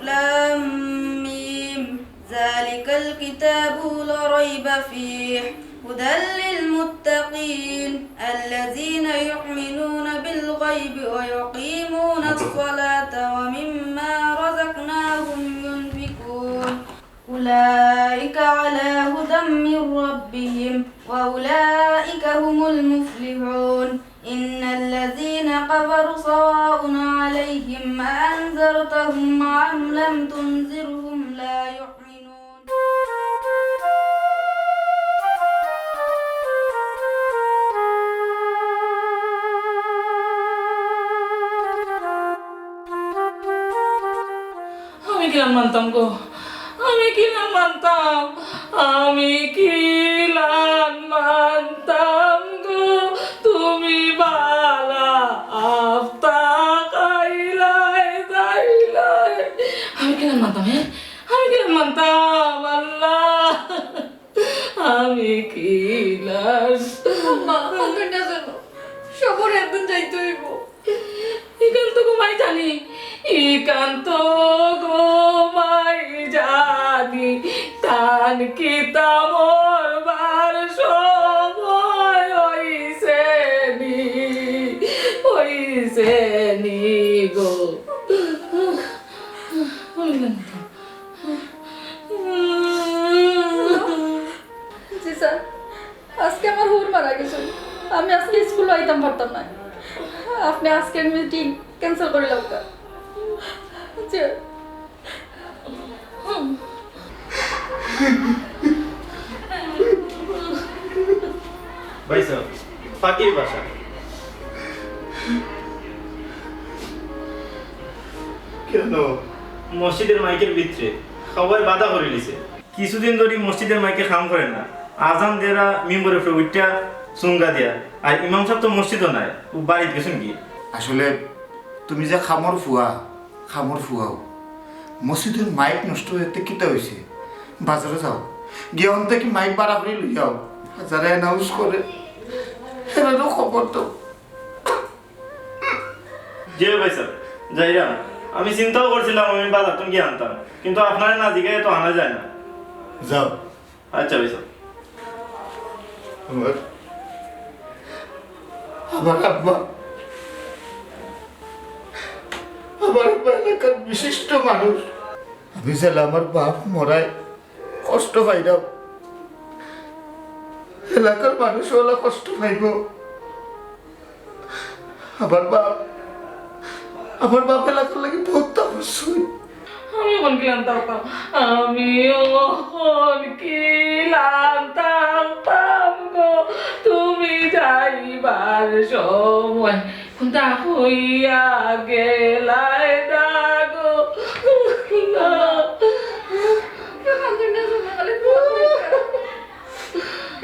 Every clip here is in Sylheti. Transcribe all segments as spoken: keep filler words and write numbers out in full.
لام ميم. ذلك الكتاب لا ريب فيه هدى للمتقين الذين يؤمنون بالغيب ويقيمون الصلاة ومما رزقناهم ينفقون. أولئك على هدى من ربهم وأولئك هم المفلحون. إن الذين كفروا سواء عليهم أأنذرتهم أم لم تنذرهم لا يؤمنون. আমি কিলান মানতাম গো, আমি কিলান মানতাম, আমি কিলান মানতাম গো, তুমি বালা আফতা খাইলায় যাইলায়। আমি কিলান মানতাম, হ্যাঁ? আমি কিলান মানতাম, আল্লাহ? আমি কিলান আম্মা, কান্দইন না যেন। সবর একদিন যাইতে অইবো। ইখান তো ঘুমাই জানি, ইখান তো ঘুমাই জানি, তান কিতা মরবার সময় অইছে নি, অইছে নি গো। জি স্যার, আজকে আমার হুর মারা গেছে, আমি আজকে স্কুল আইতাম পারতাম না। আপনি আজকের মিটিং ক্যান্সেল করে লাউক্কা। জি। ভাই সাহেব, পাখির বাসা। কেন? মসজিদের মাইকের ভিতরে সবাই বাধা করে দিছে। কিছুদিন ধরি মসজিদের মাইকে কাম করে না। আজান দেরা মিম্বরে ফেউইটা সুঙ্গা দিয়া। আর ইমাম সাহেব তো মসজিদও নাই, ও বাড়িত গেছইন কি? আসলে তুমি যে কামর ফুয়া, কামর ফুয়াও। মসজিদের মাইক নষ্ট অইতে কিতা অইছে? বাজারো যাও, গিয়া অন থাকি মাইক ভাড়া করি লইয়াও। যারা অ্যানাউন্স করে, এরারও খবর দাও। জি ভাই সাহেব, যাইরাম। আমি চিন্তাও করছিলাম আমি বাজার থাকি গিয়া আনতাম, কিন্তু আপনারে না জিগাইয়া তো আনা যায় না। যাও। আচ্ছা ভাই সাহেব। আমার, আমার আব্বা, আমার আব্বা এলাকার বিশিষ্ট মানুষ। আমি যেলা আমার বাপ মরায় কষ্ট পাইরাম, এলাকার মানুষ অলা কষ্ট পাইবো। আমার বাপ, আমার বাপ এলাকার লাগি বহুত তাপস্বী। আমি অখন কিলান থাকতাম, আমি অখন কিলান থাকতাম গো, তুমি যাইবার সময় কুনতা কইয়া গেলায় না গো।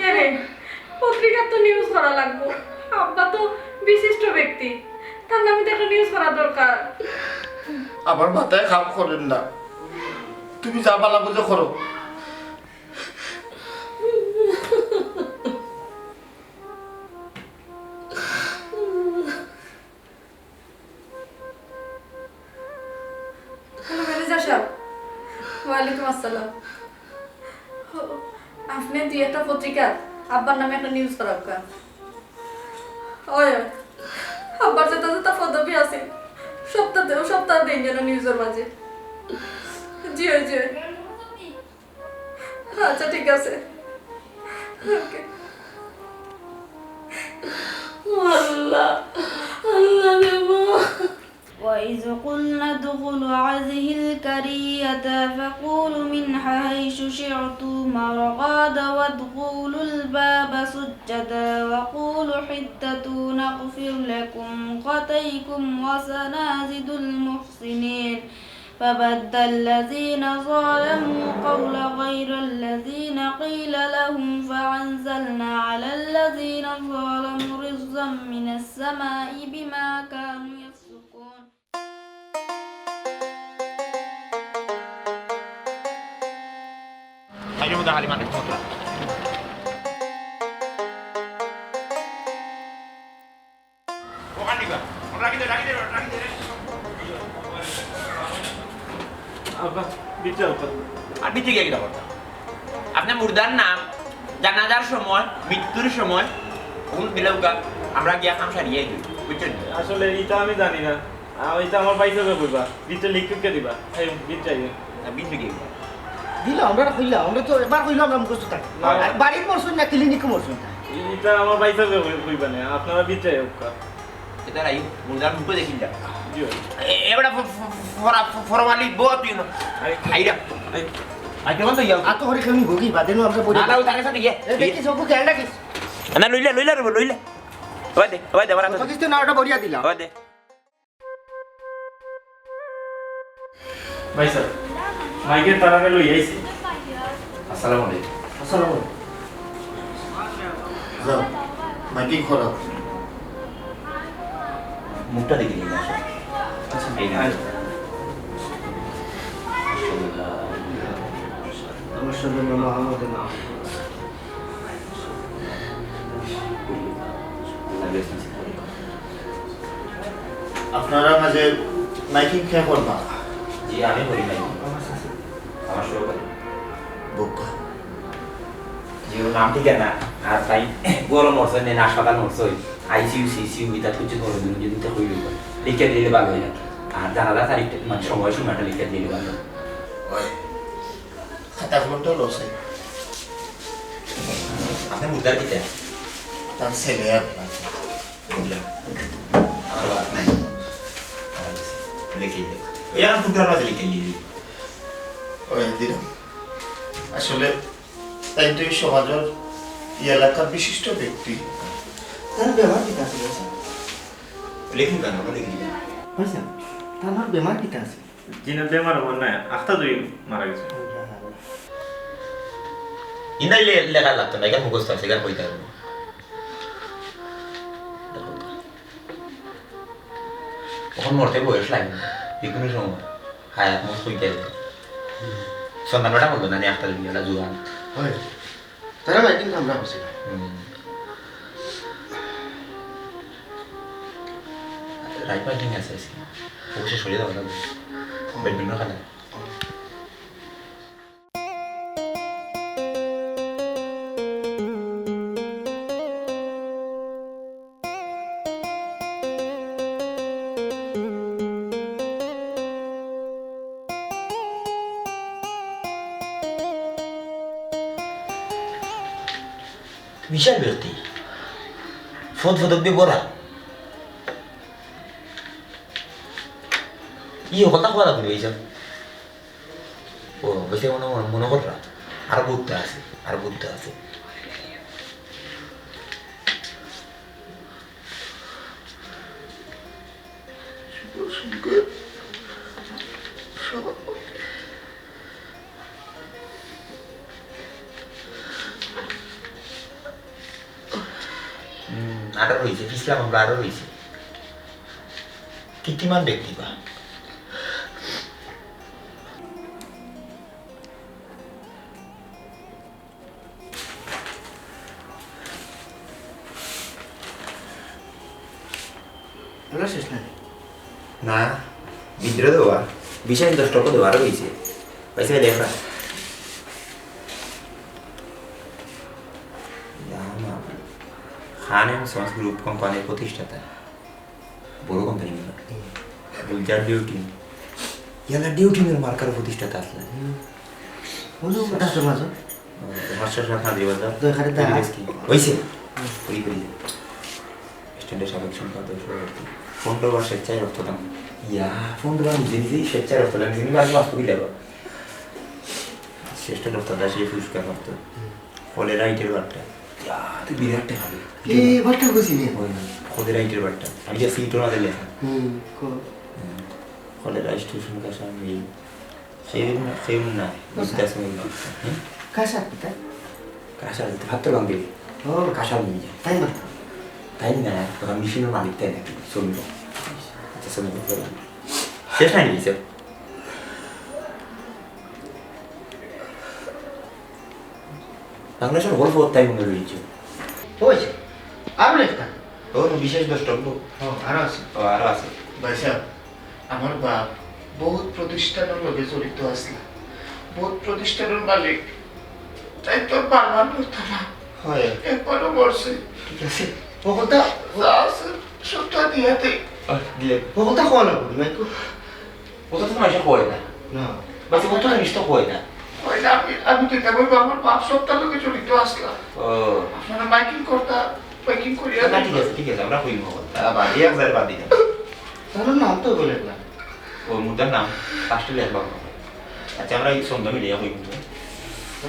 এরে, পত্রিকাত তো নিউজ করা লাগবো। আব্বা তো বিশিষ্ট ব্যক্তি, তার নামে তো একটা নিউজ করা দরকার। আমার মাথায় কাম করের না, তুমি যা ভালা বুঝো করো। হ্যালো, ম্যানেজার সাহেব। ওয়ালাইকুম আসসালাম। ও, আপনে দুই একটা পত্রিকা আব্বার নামে একটা নিউজ করাউক্কা। ওই, ওই। আব্বার যেতা যেতা পদবি আছে, সবতা দেও, সবতা দেইন যেন নিউজর মাঝে। জি, ওই, জি, ওই। আচ্ছা, ঠিক আছে। ওকে। আল্লাহ, আল্লাহ রে বাবা। وإذ قلنا ادخلوا هذه القرية فكلوا منها حيث شئتم رغدا وادخلوا الباب سجدا وقولوا حطة نغفر لكم خطاياكم وسنزيد المحسنين. فبدل الذين ظلموا قولا غير الذي قيل لهم فأنزلنا على الذين ظلموا رجزا من السماء بما كانوا يفسقون. আব্বা, ভিতরে আও। আর ভিতরে গিয়া কিতা করতা? আপনে মুর্দার নাম, জানাজার সময়, মৃত্যুর সময়, হুকুম দিলে উগা, আমরা গিয়া কাম সারিয়া আইমু, বুঝছইন? আসলে ইটা আমি জানি না। আ, ইটা আমার ভাইসাবে কইবা। ভিতরে লিখিয়া দিবা। এই, ভিতরে আইও। না, ভিতরে গিয়া। দিলাম, আমরা কইলাম, আমরা তো একবার কইলাম আমরা মুখস্থ থাকে। না। আর বাড়িত মরছইন না, ক্লিনিকো মরছইন না। ইটা আমার ভাইসাবে কই-, কইবা না। আপনারা ভিতরে আইউক্কা। এটা রাই, মুর্দার মুখো দেখিন যা। জি ভাই। এ-, এবারে ফ-, ফ-, ফ-, ফরমালি বউ তুই না। আই। আইরা। আই। আই, কেমন তো ইয়াও? আতো হরি খেমি ভোগি, বাদে নু আমরা বলি। না, না, ও তার সাথে গিয়ে। এ, দেখি, সবু খেয়াল রাখিস। না, লইলে, লইলে রে, লইলে। ওই দে, ওই দে, ওরা তো। তো কিস্তি না, ওটা বড়িয়া দিলাম। ওই দে। ভাই সাহেব, মাইকে তারারে লই আইছি। আসসালামু আলাইকুম। আসসালামু আলাইকুম। যাও, মাইকে খোলো। মুখটা দেখি নিন, আসো। আচ্ছা, এই নেন। আমার সাথে মোহাম্মদ নাম। আপনারা মাঝে মাইকিং কে করবা? জি, আমি করি মাইকিং। আমার সহকারী। বুকা। জি, ওর নাম ঠিকানা, আর তাই গরম মরছে, নেন হাসপাতাল মরছে, আইসিইউ, সিসিইউ, এটা কিছু করে দিন, যদি তো হইল, লিখে দিলে ভালো হয় আর কি। আর জানাজা তারিখ, মানে, সময় সময়টা লিখে দিলে ভালো। ওই, খাতা কলমটা লসে। আপনি মুর্দার কিতা? তার ছেলে আপনার। বুঝলাম। আমার বাপ নাই। আমার কাছে। লিখে দিও। ওই আমার টুকরার মাঝে লিখে দিয়ে দিও। ওই দিলাম। আসলে তাই তো এই সমাজের, এই এলাকার বিশিষ্ট ব্যক্তি। তার বেমার কিতা আছে, ভাইসাব? লিখুন কেন? আমরা লিখে দিই। ভাইসাব, তার বেমার কিতা আছে? জি না, বেমার আমার নাই, আখতা দুই মারা গেছে। ইন্দাই লে-, লেখা লাগতো না, এখানে মুখস্থ আছে, এখানে কইতে পারবো। তখন মরতে বয়স লাগে না, যে কোনো সময় হায়াত মত কইতে পারবো। সন্তান বেটা বলতো না, নি আখতা দুই, এলা জুয়ান। হয়। তারা ভাই কিন্তু আমরা বসে না। হুম। রাইট পার্কিং আছে আজকে। অবশ্য সরিয়ে দেওয়া লাগবে। ব্যাডমিন্টন খেলা। বিশাল ব্যক্তি। ফোন ফোন দিয়ে ভরা। ই হকলতা খোয়া লাগবে এই সব। ও, বেশি মনে, মনে, মনে কররা। আর বুদ্ধ আছে, আর বুদ্ধ আছে। হুম, আরো রইছে, পিছলা মামলা আরো রইছে। কীর্তিমান ব্যক্তি বা। এগুলো শেষ নাই। না, বিদ্রোহ দেওয়া, বিশাল দশ টকা দেওয়া আরো রইছে। পয়সা লেখা। খান এন্ড সন্স গ্রুপ কোম্পানির প্রতিষ্ঠাতা। বড় কোম্পানি মনে হয়। গুলজার ডিউটিন। ইয়ালা ডিউটিনের মার্কার প্রতিষ্ঠাতা আসলে। হুম। বলো, ওটা আছে মাঝে। ও, মাস্টার সাহেব হাজির বাজার। তো এখানে দা। রিলিজ কি? হইছে? হুম। করি, করি। স্ট্যান্ডার্ড সাবেক সম্পাদক সভাপতি। পনেরো বার স্বেচ্ছায় রক্তদান। ইয়া, পনেরো বার নিজে নিজেই স্বেচ্ছায় রক্তদান। নিজে নিজে বাঁচবো, বাঁচবো কি লাগবে? শ্রেষ্ঠ রক্তদাতা সেই পুরস্কার প্রাপ্ত। হুম। কলেরা ইটের বাট্টা। ইয়া, তুই বিরাট টেকা পাবি। এই বাট্টা বুঝি নি। ওই না, কলেরা ইটের বাট্টা। আমি যে সিট ওরা দিলে। হুম, কো। হুম। কলেরা স্টেশন কাছে আমি এই সেদিন না, সেদিন না, আচ্ছা। বিদ্যাশ্রম না। হুম? কাঁসার কিতা? কাঁসার দিতে ভাত তো ভাঙবে। ও। কাঁসার নিয়ে যায়। তাই না? তাই না, ওরা মেশিনের মালিক তাই নাকি? শ্রমিক। আচ্ছা, শ্রমিক বললাম। শেষ নাই নাকি, স্যার? বাংলাদেশের গল্প তাই মনে রয়েছে। ওই যে, আরো লেখতা। ও, বিশেষ দ্রষ্টব্য। ও, আরো আছে। ও, আরো আছে। ভাই সাহেব, আমার বাপ বহুত প্রতিষ্ঠানর লগে জড়িত আছলা, বহুত প্রতিষ্ঠানর মালিক। তাই তোর বারবার মরতো না। হয়। একবারও মরছে। ঠিক আছে। হকলতা যা আছে, সবটা দিয়া দে। আহ, দিয়া দে। হকলতা কওয়া লাগবো নি, মাইকু? কথা তো মাইনষে কয় না। না। বাস, কথা তো নিশ্চয় কয় না। কয় না, আমি, আমি কিতা কইবো, আমার বাপ সবটার লগে জড়িত আছলা। ও। আপনারা মাইকিং করতা, মাইকিং করিয়া না, দেন। ঠিক আছে, ঠিক আছে, আমরা কইমু। তা বাদে এক হাজার বাদ দিলাম। তার নাম তো বলে না। ও, মুদার নাম, first এ লেখবা। আচ্ছা, আমরা এই ছন্দ মিলিয়া কইমু।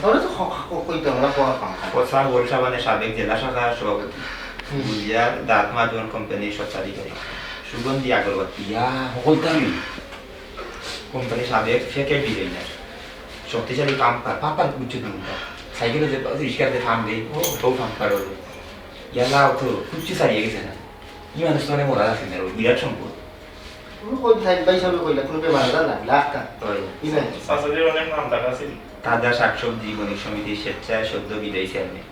তাহলে তো খ-, খ-, কইতে আমরা কওয়া পাম। ও, স্যার, ওরসা মানে সাবেক জেলা শাখার সভাপতি। হুম। বুঝিয়ার দাঁত মাজন কোম্পানির স্বত্বাধিকারী। সুগন্ধি আগরবাতি। ইয়া, হকলতা আমি। কোম্পানির সাবেক ফেকের ডিজাইনার। শক্তিশালী পাম্পার, পাম্পার বুঝছো তো মুখটা। সাইকেলে যে, রিক্সার যে পাম্প দেয়, ও, ও পাম্পার হলো। ইয়াল্লা, ও তো কুচ্ছু ছাড়িয়ে গেছে না। কি মানুষ তো মানে মরা আছে না, ওই বিরাট সম্পদ। কোনো কই থাইন ভাই সামনে কইলা, কোনো বেমার আজার না, লাখটা। ওই। কি নাই? শাশুড়ির অনেক নাম ডাক আছে। তাজা শাকসবজি বণিক সমিতির স্বেচ্ছায় সদ্য বিদায়ী চেয়ারম্যান।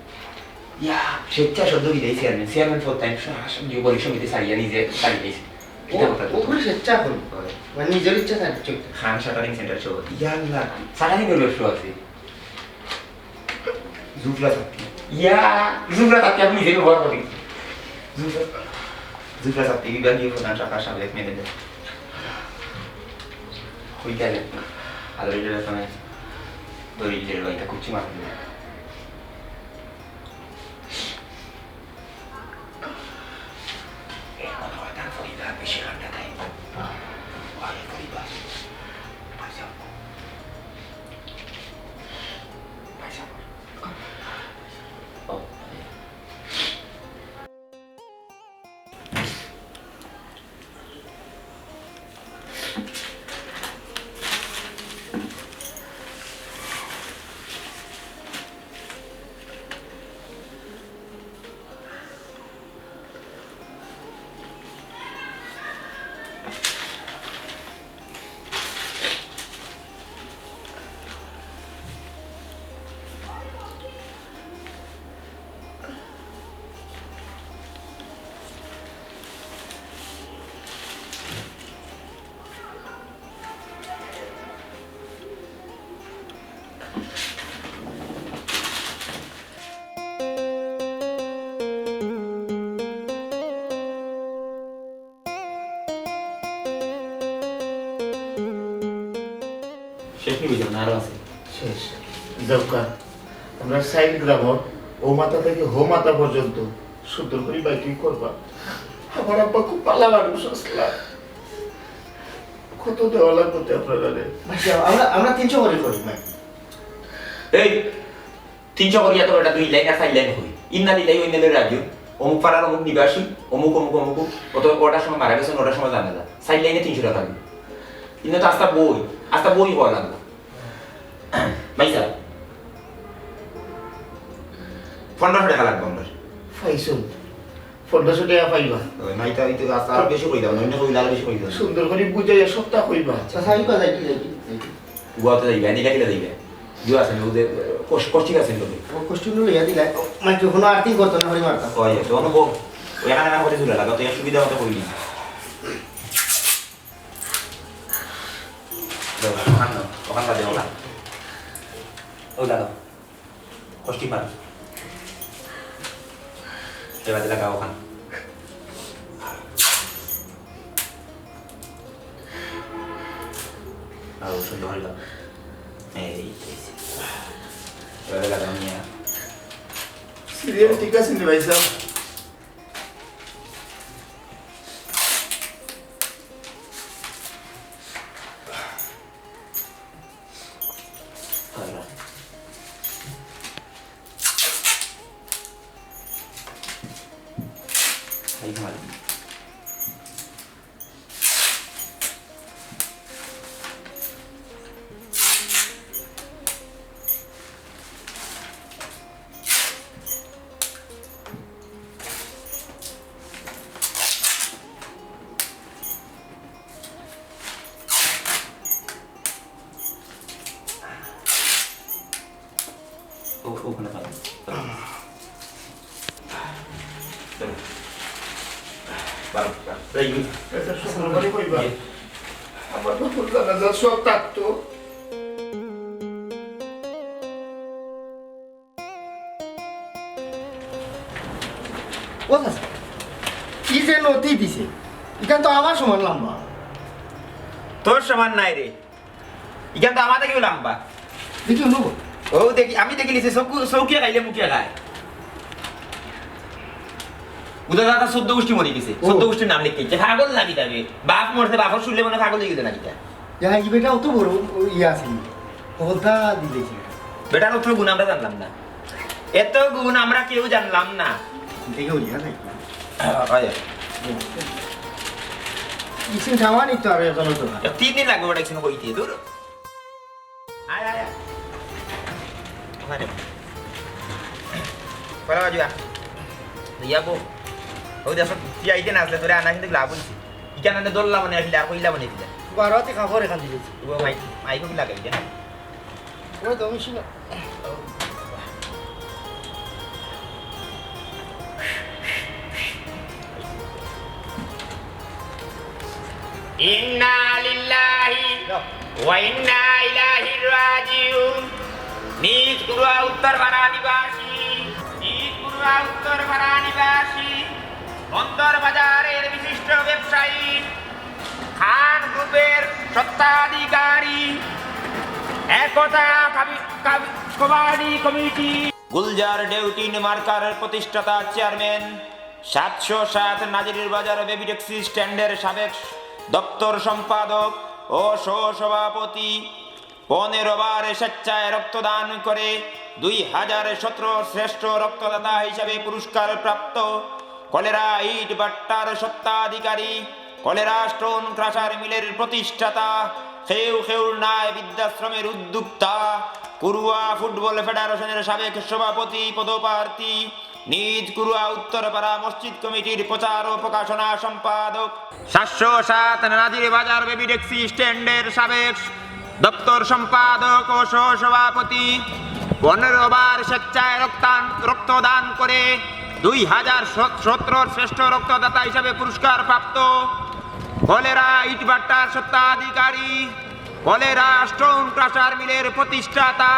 ইয়া, স্বেচ্ছা সদ্য বিদায়ী চেয়ারম্যান, চেয়ারম্যান পদ তাই স-, স-, বণিক সমিতি ছাড়িয়া নিজে ছাড়ি দিয়েছে। ও, কিতা কথা তো? ও করে স্বেচ্ছা এখন। হয়। মানে নিজের ইচ্ছা ছাড়ি দিচ্ছে। খান শাটারিং সেন্টার সভাপতি। ইয়া আল্লাহ, শাটারিং এর ব্যবসা আছে। জুফরা সাত্তি। ইয়া, জুফরা সাত্তি আপনি নিজে ব্যবহার করেন। জুফরা, জুফরা সাত্তি বিভাগীয় প্রধান শাখা সাবেক ম্যানেজার। কই গেলে? আলো রেডিও এখানে দড়ি দিয়ে রইতা কুচি মারতে। শেষ নি বুঝলাম না, আরো আছে। শেষ। যাউক্কা, আমরা সাইড গ্রামর ও মাথা থেকে হো মাথা পর্যন্ত সুন্দর করে বাইকিং করবা। আমার আব্বা খুব ভালা মানুষ আছলা। কত দেওয়া লাগবো তে আপনারা রে? ভাই সাহেব, আমরা, আমরা তিনশো করে করি, ভাই। এই, তিনশো করিয়া তো এটা দুই লাইন আর চার লাইন কই। ইন্না লিল্লাহি ওয়া ইন্না ইলাইহি রাজিউন। অমুক পাড়ার অমুক নিবাসী, অমুক, অমুক, অমুক, অত ওটার সময় মারা গেছেন, ওটার সময় জানাজা। চার লাইনে তিনশো টাকা দিন। ইন্না তো আস্তা বই, আস্তা বই কওয়া লাগবো। ভাই সাহেব, পনেরোশো টাকা লাগবো আমার। পাইছুন, পনেরোশো টাকা পাইবা। ওই মাইতা, ওই তো আস্তা আরো বেশি কই দাও, অন্য কই আরো বেশি কই দাও। সুন্দর করে বুঝাইয়া সবটা কইবা। আচ্ছা, সাইড কথা কি যাই কি? উবাতে যাইবা, এনে কাটিলা যাইবা। ইউ আছে না, ওদের কষ-, কষ্টিক আছে না, ওদের। ও কষ্টিক লইয়া দিলা, ও, মানে কি কোনো আর্থিং করতো না, হরি মারতা। ওই, তো অনুভব, ওই এখানে এখানে করে ঝুলে লাগা, তো এক সুবিধা মতো করি নি। দাও, ওখান দাও, ওখান বাদে ওখান। ও দাদা, কষ্টিক মার। এবার লাগা ওখান। আর ওষুধ ধরে দাও। এই তো হইছে। এবারে লাগাও মিয়া। সিরিয়াল ঠিক আছে নি ভাই সাহেব? এই ধর। ও, ওখানে পাবো। চলো। বারো, বারো। এই, এই। এটা শুক্রবারই কইবা? ইয়ে। আমার বাপর জানাজার সব থাকতো। ও চাচা, ই যে নথি দিছে, ইখান তো আমার সমান লম্বা। তোর সমান নায় রে, ইখান তো আমার থাকিও লম্বা। দেখি, অনুভব। ও দেখি, আমি দেখিলিছি, চকু-, চউখে খাইলে মুখে খায়। উদা দাদা চৌদ্দ গুষ্টি মরি গেছে, ও। চৌদ্দ গুষ্টির নাম লিখতে ইচ্ছে, পাগল নাকি তবে? বাপ মরছে, বাপর শুনলে মনে পাগল অইগেছে নাকি তা? ইয়া, ই বেটা অত বড়, ও ইয়া আছে নি? হকলতা দিলেছি। বেটার অত গুণ আমরা জানলাম না, এত গুণ আমরা কেউ জানলাম না। দেখে উড়িয়া নাই। হয়। ইসিন খাওয়া নি তো আর এজন তো না। তিন দিন লাগবো বেটা, ইসিন কইতে, দূর। আয়, আয়, আয়। ওখানে। পয়লা বাজু আ। ইয়া বউ। ও দেখো, তুই আইতে না আসলে তোরে আনা কিন্তু লাভ হইছে। ইখান আনতে দোল্লা বানাই আসলে আর কইলা বানাই দিলে। বারোয়াতে খাবার এখান দিলে। ও মাই, মাইকো কি লাগাই দেন? ও তো মেশিন। ইন্না লিল্লাহি ওয়া ইন্না ইলাইহি রাজিউন। নিজ কুরুয়া উত্তরপাড়া নিবাসী, নিজ কুরুয়া উত্তরপাড়া নিবাসী, বন্দর বাজারের বিশিষ্ট ব্যবসায়ী, খান গ্রুপের স্বত্বাধিকারী, একতা কাবি-, কাবি-, কবাডি কমিটি, গুলজার ডেউটিন মার্কার প্রতিষ্ঠাতা চেয়ারম্যান, সাতশো সাত নাজির বাজার বেবি ট্যাক্সি স্ট্যান্ডের সাবেক দপ্তর সম্পাদক ও সহ-সভাপতি, পনেরো বার স্বেচ্ছায় রক্তদান করে দুই হাজার সতেরো শ্রেষ্ঠ রক্তদাতা হিসাবে পুরস্কার প্রাপ্ত, কলেরা ইট ভাট্টার স্বত্বাধিকারী, কলেরা স্টোন ক্রাশার মিলের প্রতিষ্ঠাতা, খেউ খেউর নায় বৃদ্ধাশ্রমের উদ্যোক্তা, কুরুয়া ফুটবল ফেডারেশনের সাবেক সভাপতি পদপ্রার্থী, নিজ কুরুয়া উত্তরপাড়া মসজিদ কমিটির প্রচার ও প্রকাশনা সম্পাদক, সাতশো সাত নাজির বাজার বেবি ট্যাক্সি স্ট্যান্ডের সাবেক দপ্তর সম্পাদক ও সহসভাপতি, পনেরো বার স্বেচ্ছায় রক্তান-, রক্তদান করে দুই হাজার সতেরোর শ্রেষ্ঠ রক্তদাতা হিসাবে পুরস্কারপ্রাপ্ত, কলেরা ইটভাটার স্বত্বাধিকারী, কলেরা স্টোন ক্রাশার মিলের প্রতিষ্ঠাতা,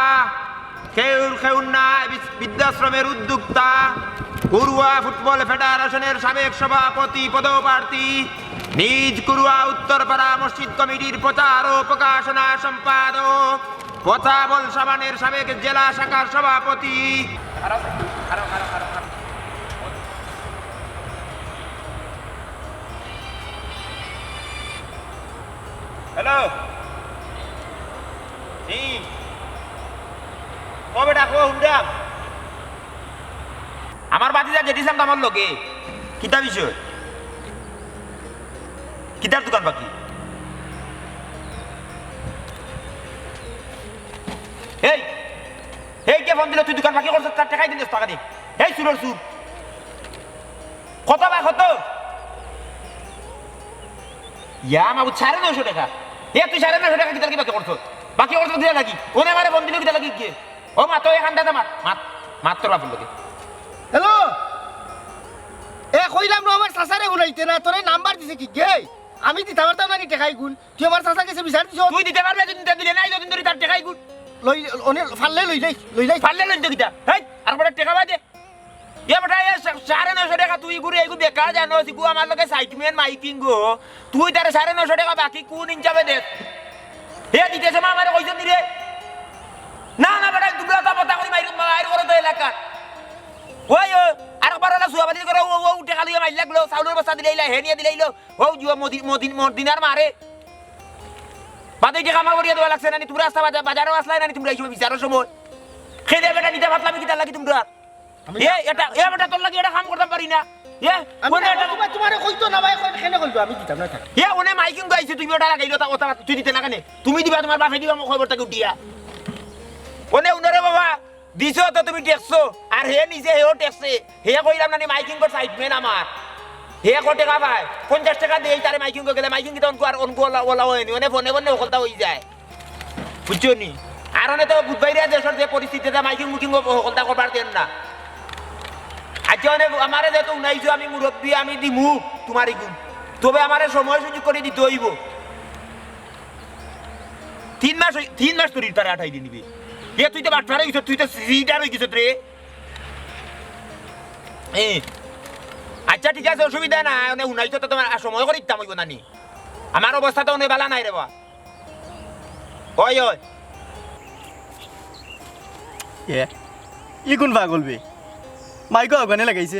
খেউর খেউর নায় বি-, বৃদ্ধাশ্রমের উদ্যোক্তা, কুরুয়া ফুটবল ফেডারেশনের সাবেক সভাপতি পদপ্রার্থী, নিজ কুরুয়া উত্তরপাড়া মসজিদ কমিটির প্রচার ও প্রকাশনা সম্পাদক, পচা বল সাবানের সাবেক জেলা শাখার সভাপতি। হ্যালো। জি। ও বেটা, কো হুন্ডা। আমার ভাতিজা গেছিলাম তো আমার লগে। কিতা বিষয়? কিতার দোকান বাকি? এই, এই কে ফোন দিল, তুই দোকান বাকি করছস, তার টেকাই দিন দশ টাকা দি। এই চুরর চুর। কত বা কত? ইয়া মাবুদ, সাড়ে নয়শো টেকা। এ, তুই সাড়ে নয়শো টেকা কিতার লাগি বাকি করছস? বাকি করছস কিতার লাগি? অনে আমারে ফোন দিল কিতার লাগি গিয়ে? ও মা, তো এখান দাদা মাত, মাত, মাত তোর বাপর লগে। হ্যালো, এ কইলাম না আমার চাচারে হুনাইতে না, তোরে নাম্বার দিছে কিগে? আমি দিতাম পারতাম না নি টেকাই গুন? তুই আমার চাচার গেছে বিচার দিছস? তুই দিতে পারবে যদি দিতে দিলে নাই, যতদিন ধরে তার টেকাই গুন। লই, অনে ফাললে লই যাই, লই যাই। ফাললে লই তো কিতা? হেই, আর বড় টেকা বাদে। এ বেটা, এ সা-, সাড়ে নয়শো টেকা তুই ঘুরে এগু বেকার জানো, সিগু আমার লগে সাইডম্যান মাইকিং গো। তুই তারে সাড়ে নয়শো টেকা বাকি কোন ইনসাফে দে? হে দিতেছে মা আমারে কইছস নি রে? না, না বেটা, দুবলা তা মতা করি মাইর, মাইর করো তো এলাকা। ওই, ও, আর একবার ওলা সুয়াবাদি করো, ও, ও, টেকা লইয়া মাইর লাগলো, চাউলর বস্তা দিলাইলা, হে নিয়া দিলাইলো। ও, জুয়া মদি-, মদি-, মদিনার মারে। বাদে টেকা আমার করিয়া দেওয়া লাগছে না নি, তোমরা আস্তা বাজা-, বাজারও আসলাই না নি, তোমরা এই সময় বিচারর সময়। খেলে বেটা নিতে পারলাম কিতার লাগি তোমরা? আমি এ, এটা, এ বেটা তোর লাগি এটা কাম করতাম পারি না। এ, আমি অনে না, এটা তোমার, তোমারে কইতো না ভাই, কই কেনে কইতো? আমি দিতাম না টাকা। এ, অনে মাইকিং গাইছে, তুই বেটা লাগাইলো, তা কথা তুই দিতে না কেনে? তুমি দিবা তোমার বাপে দিবা, মুখ খবর তাকে উঠিয়া। অনে উনারে বাবা, দিছো তো তুমি টেকছো, আর হে নিজে হেও টেকছে। হে কইলাম না নি মাইকিং কর সাইডম্যান আমার। হে কত টেকা পায়? পঞ্চাশ টেকা দেই তারে মাইকিং গেলে, মাইকিং কিতা অনকু আর অনকু ওলা, ওলা হয়নি, অনে ফোনে ফোনে হকলতা হই যায়। বুঝছো নি? আর অনে তো বুধবাইরে দেশর যে পরিস্থিতি, তা মাইকিং মুকিং হকলতা করবার দেন না। আচ্ছা, অনে আমারে যেহেতু উনাইছো, আমি মুরব্বি, আমি দিমু তোমার ইগুন। তবে আমারে সময় সুযোগ করে দিতে হইব। তিন মাস অই-, তিন মাস তোর ইতারে আটাই দি নিবি। এ তুই তো বাটপার অইছস, তুই তো সিটার অই গেছস রে। এ, আচ্ছা ঠিক আছে, অসুবিধা নাই, অনে হুনাইছো তো তুমার আর সময় করি দিতাম অইবো না নি? আমার অবস্থা তো অনে বালা নাই রে বা। ওই, ওই। এ, ই কুন পাগল বে? মাইকো আগুয়ানি লাগাইছে।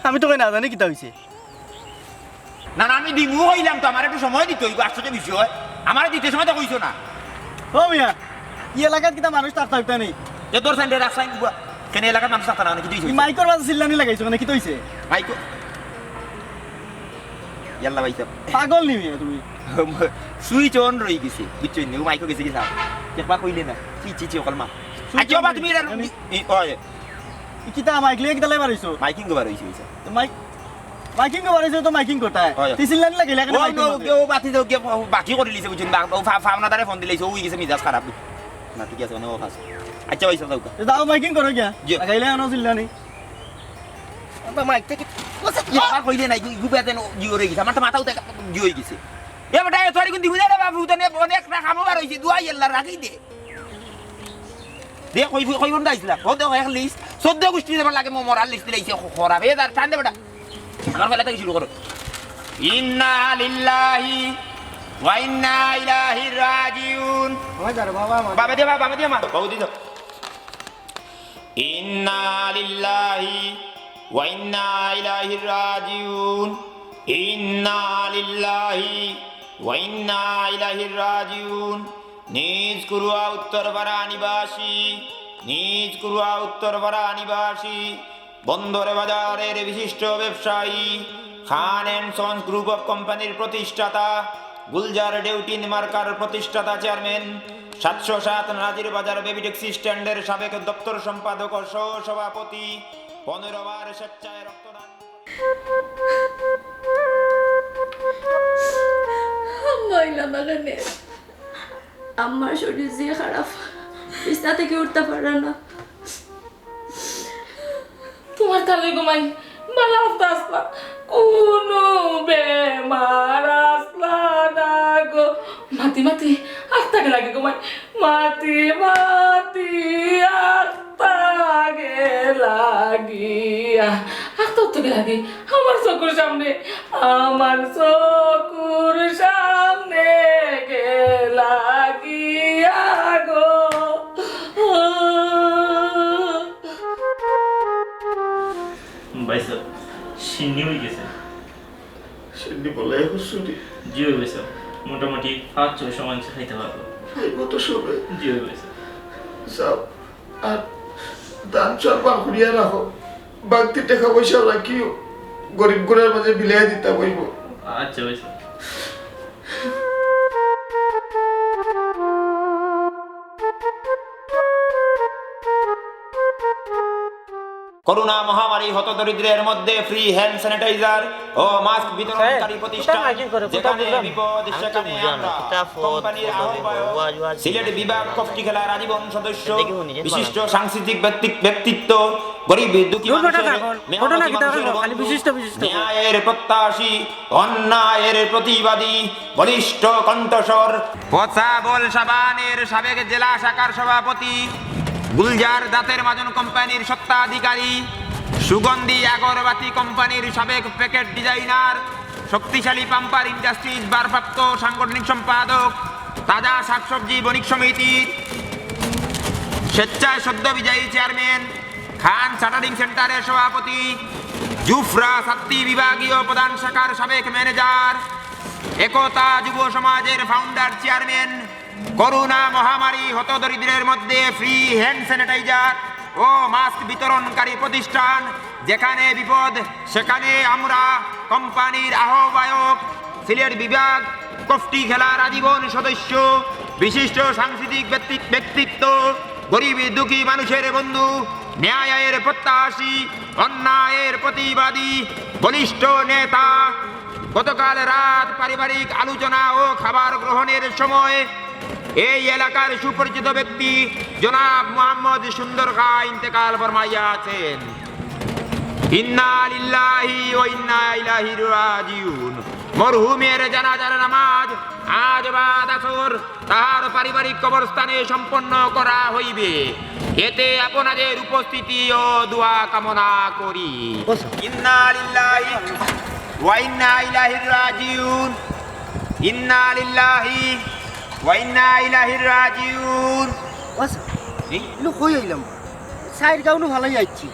আমি তো কই না জানি কিতা অইছে। না, না, আমি দিমু কইলাম তো, আমার একটু সময় দিতে অইবো, আশ্চর্য বিষয়। আমারে দিতে সময় তো কইছো না। ও মিয়া, ই এলাকাত কিতা মানুষ থাকতা অইতা নি? এ তোর সাইডে রাস্তায় উবা। কেনে এলাকাত মানুষ থাকতা না, মানে কিতা অইছে? ই মাইকর মাঝে চিল্লানি লাগাইছো, মানে কিতা অইছে? মাইকো। ইয়াল্লা ভাই সাহেব। পাগল নি মিয়া তুমি? সুইচ অন রই গেছে, বুঝছো নি? ও মাইকো গেছে কি সাব? একবার কইলে না। চি, চি, চি, অকল মা। সুইচ আচ্ছা, অন বাবা, রই তুমি এটা গেছে। ই, ই, ওই। ই কিতা মাইক লইয়া কিতা লইবার অইছো? মাইকিং করবার অইছে, অইছে। তো মাইক, মাইকিং করবার অইছে তো মাইকিং করতায়। হয়। তি চিল্লানি লাগাইলে কেনে ও, মাইকিং ও, করবে? ও, বাতি যাও, গিয়া বাকি করি লিছে, বুঝছেন? বা-, ও ফা-, ফাওনাদারে ফোন দিলে, ও গেছে মিজাজ খারাপ। না, ঠিক আছে, মানে ও ফাঁস। আচ্ছা, ভাই সাহেব, যাও। এ যাও, মাইকিং করো গিয়া। জি। লাগাইলে আনো চিল্লানি। আমার মাইক থেকে একবার কইলে নাই, ইগু বেতে ন-, জিও রয়ে গেছে। আমার তো মাথাও তো জিও হয়ে গেছে। এ বেটা, এ তোর কোন দিবি রে বাবু, তো নে, অনেক না খামো বার হইছে, দুয়াই আল্লাহ রাখি দে। দে, কই, কই, কই বন্ধ আইছিলা? ও দেখো, এক লিস্ট, চোদ্দ গোষ্ঠী দেবার লাগে, মো-, মরার লিস্ট দিলাইছে, খ-, খরাপ। এ দাঁড়, টান দে বেটা। আমার বেলা থেকে শুরু করো। ইন্না লিল্লাহি ওয়া ইন্না ইলাইহি রাজিউন। আমার যারো বাবা, আমার। বাবা দিয়া মা, বাবা দিয়া মা। বাবু দিয়া। ইন্না লিল্লাহি ওয়া ইন্না ইলাইহি রাজিউন। ইন্না লিল্লাহি ওয়া ইন্না ইলাইহি রাজিউন। নিজ কুরুয়া উত্তরপাড়া নিবাসী, নিজ কুরুয়া উত্তরপাড়া নিবাসী, বন্দর বাজারের বিশিষ্ট ব্যবসায়ী, খান অ্যান্ড সন্স গ্রুপ অফ কোম্পানির প্রতিষ্ঠাতা, গুলজার ডেউটিন মার্কার প্রতিষ্ঠাতা চেয়ারম্যান, সাতশো সাত নাজির বাজার বেবি ট্যাক্সি স্ট্যান্ডের সাবেক দপ্তর সম্পাদক ও সহ সভাপতি, পনেরো বার স্বেচ্ছায় রক্তদান। আম্মা আইলা না কেনে? আম্মার শরীর যে খারাপ, বিছনা থেকে উঠতা পারে না। তোমার তালে গো মাই, বালা আস্তা আস্তা, কুনু বেমার আছলা না গো। মাতি মাতি আস্তা গেলাগি গো মাই, মাতি মাতি আস্তা গেলাগি। আস্তা তো গেলাগি, আমার চকুর সামনে, আমার চকুর সামনে গেলাগি গো। ভাই সাহেব, শিন্নি হয়ে গেছে। শিন্নি বলে এখন শুনি। জি ভাই সাহেব, মোটামুটি পাঁচ ছয় সময় খাইতে পারবো। খাইবো তো সবে। জি ভাই সাহেব। যাও, আর ধান চাল বার করিয়া রাখো। বাড়তি টাকা পয়সা রাখিও, গরিব গুলার মাঝে বিলাই দিতাম অইবো। আচ্ছা ভাই সাহেব। করোনা মহামারী হতদরিদ্রের মধ্যে ফ্রি হ্যান্ড স্যানিটাইজার ও মাস্ক বিতরণকারী প্রতিষ্ঠান। যেখানে বিপদ, সেখানে আমরা। কোম্পানির আহ্বায়ক, সিলেট বিভাগ কফটি খেলার আজীবন সদস্য, বিশিষ্ট সাংস্কৃতিক ব্যক্তি-, ব্যক্তিত্ব, গরিব দুঃখী মানুষের মেহনতি মানুষের বন্ধু, ন্যায়ের প্রত্যাশী, অন্যায়ের প্রতিবাদী, বলিষ্ঠ কণ্ঠস্বর। পচা বল সাবানের সাবেক জেলা শাখার সভাপতি, গুলজার দাঁতের মাজন কোম্পানির স্বত্বাধিকারী, সুগন্ধি আগরবাতি কোম্পানির সাবেক প্যাকেট ডিজাইনার, শক্তিশালী পাম্পার ইন্ডাস্ট্রিজ ভারপ্রাপ্ত সাংগঠনিক সম্পাদক, তাজা শাকসবজি বণিক সমিতির স্বেচ্ছায় সদ্য বিজয়ী চেয়ারম্যান, খান চার্টারিং সেন্টারের সভাপতি, জুফরা সাত্তি বিভাগীয় প্রধান শাখার সাবেক ম্যানেজার, একতা যুব সমাজের ফাউন্ডার চেয়ারম্যান, করোনা মহামারী হতদরিদ্রের মধ্যে ফ্রি হ্যান্ড স্যানিটাইজার ও মাস্ক বিতরণকারী প্রতিষ্ঠান, যেখানে বিপদ সেখানে আমরা, কোম্পানির আহ্বায়ক, সিলেট বিভাগ কফটি খেলার আজীবন সদস্য, বিশিষ্ট সাংস্কৃতিক ব্যক্তি-, ব্যক্তিত্ব, গরিব দুঃখী মানুষের বন্ধু, ন্যায়ের প্রত্যাশী, অন্যায়ের প্রতিবাদী, বলিষ্ঠ নেতা। গতকাল রাত পারিবারিক আলোচনা ও খাবার গ্রহণের সময় এই এলাকার সুপরিচিত ব্যক্তি জনাব মোহাম্মদ সুন্দর খাঁ ইন্তেকাল ফরমাইয়াছেন। ইন্না লিল্লাহি ওয়া ইন্না ইলাইহি রাজিউন। মরহুমের জানাজার নামাজ আজ বাদ আসর তার পারিবারিক কবরস্থানে সম্পন্ন করা হইবে। এতে আপনাদের উপস্থিতি ও দোয়া কামনা করি। ইন্না লিল্লাহি ওয়া ইন্না ইলাইহি রাজিউন। ইন্না লিল্লাহি ওয়া ইন্না ইলাইহি রাজিউন। বাস, জি? ইনো কই আইলাম? সাইড গাউনো ভালাই আইছি।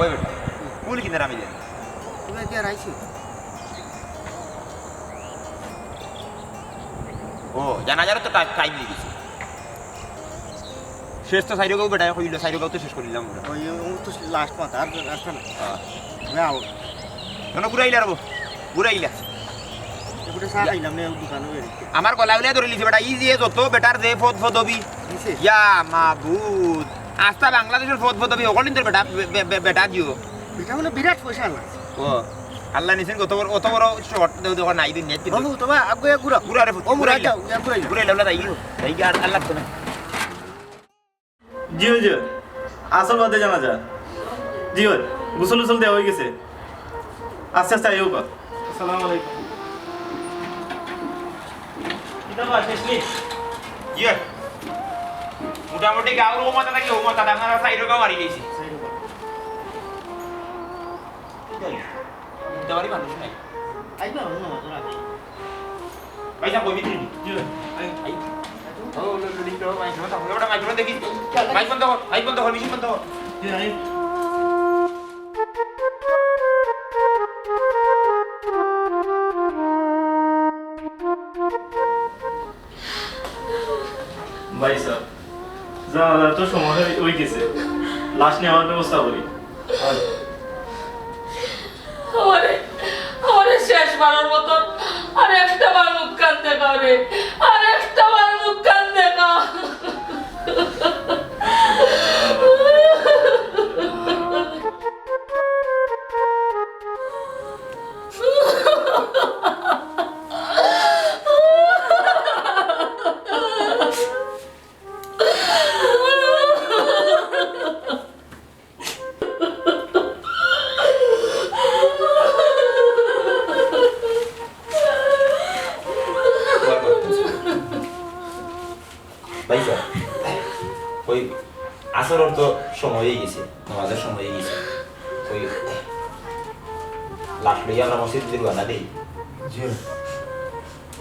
ওই বেটা, কোন কিনার আমি জানি? তুমি কি আর আইছো? ও, জানাজারও তো টা-, টাইম হয়ে গেছে। শেষ তো সাইরোগাঁও বেটায় কইল, সাইরোগাঁও তো শেষ করিলাম আমরা। ওই, ও তো লাস্ট মাথা, আর রাস্তা না। হ্যাঁ। না, ও। কেন ঘুরাইলা রে বউ? ঘুরাইলা। এগুলো চা খাইলাম না, ওই দোকানে ওই রেখে। আমার গলা উলিয়া ধরে লিছে বেটা, ই যে যত বেটার যে ফদ ফদবি। দিছে? ইয়া মাবুদ। আস্তা বাংলাদেশের ফদ ফদবি, হকল ইন্দুর বেটা, বে-, বে-, বে-, বেটা দিও। বেটা মানে বিরাট পয়সা আলা। ও, আল্লাহ নিছেন কত বড়, অত বড় শট দেও, দেখো নাই দিন নেট কিন্তু। বাবু, তোমার আগে ঘুরা। ঘুরা রে, ও, মুরা ঘুরাইলা। যাও, ইয়া ঘুরাইলা। ঘুরাইলা, ওলা যাই। যাই কি আর আল্লাহ তুমি। জি অয়, জি অয়। আসর বাদে জানাজা। জি অয়, গোসল উসল দেওয়া হয়ে গেছে। আস্তে আস্তে আইও বা। আসসালামু আলাইকুম। কিতা বা, শেষ নি? জি অয়। মোটামুটি গাঁওর ও মাথা থাকি ও মাথা, আপনারা সাইডও গাঁও মারি গেছি। কিতা অইছে? দিতে পারি মানুষ নাই। আইবা, অন্য মাত্র আগে। পয়সা কই দিবি? জি, আই। আই। ও, লো, লো, লিখতে হবে, মাইক বন্ধ, ওটা মাইক বন্ধ দেখি। মাইক বন্ধ কর, মাইক বন্ধ কর, মেশিন বন্ধ কর। জি, আই। ভাই সাহেব, জানাজার তো সময় হয়ে, হয়ে গেছে, লাশ নেওয়ার ব্যবস্থা করি। আমারে, আমারে শেষবারের মতন আর একটা বার মুখ কান দেখা রে, আর একটা বার মুখ কান দেখা। ভাই সাহেব, ওই আসরর তো সময় হয়ে গেছে, নামাজের সময় হয়ে গেছে। ওই লাশ লইয়া আমরা মসজিদে রওনা দেই। জি।